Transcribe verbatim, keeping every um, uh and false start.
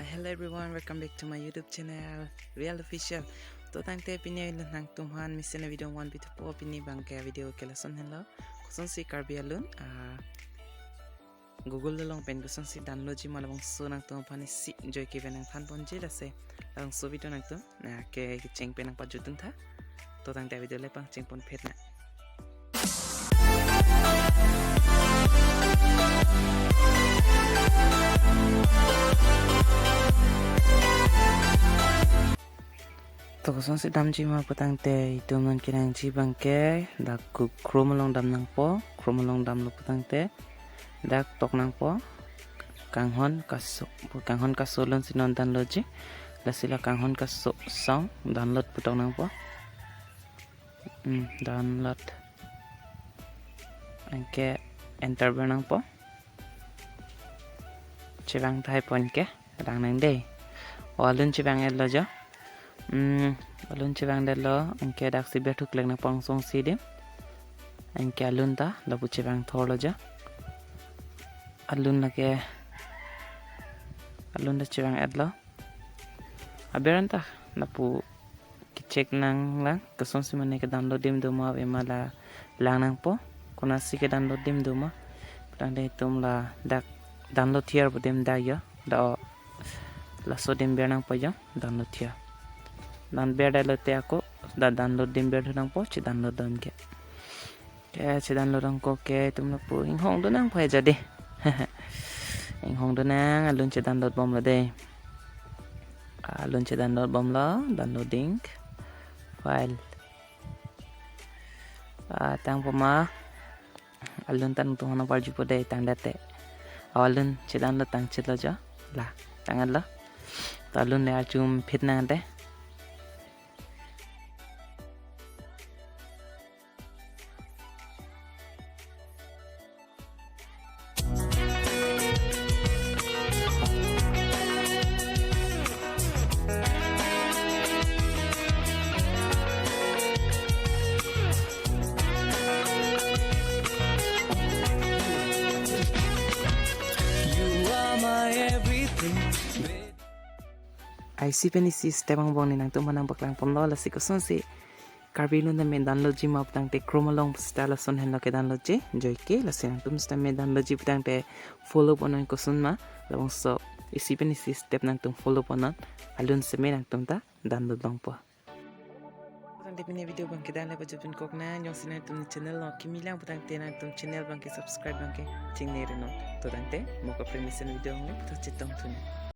Hello everyone, welcome back to my YouTube channel, Real Official. To tangte pini nangtum aphan mesen a-video one video po, pini abangke video ke lason henlo. Kosonsi Karbi alun, ah, Google along pen kosonsi download ji ma labangso nangtum aphan isi joike pen nangthan ponji lasi. Labangso video nangtum, na ke kecheng pen nangpajutun tha. To tangte video le pangcheng ponpet na. To kosonsi damji ma putangte itum non kenangji abangke dak Chrome along dam nangpo, Chrome along damlo putangte dak tok nangpo Kanghon Kaso, Kanghon Kaso alun si non download ji. Lasi la Kanghon Kaso song download pu tok nangpo. Hmm, download. Anke enter ber nangpo. Chevang tahai pon ke, rang nang dei. O alun chevang etlo jo. Hmm, alun chevang detlo, anke daksi berthuk lek nangpo angsong si adim. Anke alun ta, lapu chevang thorlo jo. Alun lake, alun ta chevang etlo. Aber anta, lapu ke-check nanglang, kosonsi mane ke download adim do ma, ave ma la lang nangpo, konatsi ke download adim do ma. Putangte itum ladak download here pu adim dak jo, dak o laso adim ber nangpo jo, download here. Download ber detlo te ako, dak download adim berthu nangpo, che download dun ke. Ke, che download nangkok ke, itum lapu inghong dun nangpo he jadi. Inghong dun nang, alun che download bomlo dei. Alun che download bomlo, downloading file. Ah, tangpo ma, alun ta nangtum aphan parjupo dei tangdet te. O alun che download tangchetlo jo, la, tang-etlo. To alun le arjum phit nang te. You are my everything. Isi pen isi step angbong ne nangtum aphan nangpaklang ponlo, lasi kosonsi Karbi alun tame download ji ma putangte Chrome along sita lason henlo ke download ji, joike, lasi nangtum sitame download ji putangte follow ponnon, koson ma, labangso isi pen isi step nangtum follow ponnon, alun seme nangtum ta download longpo. Tangte pini video abangke dak le pajutpin kok nang, jongsi nangtum channel along kimi lang putangte nangtum channel abangke subscribe abangke chingniri non. To tangte, mo kaprek mesen video along le, to chetong thun.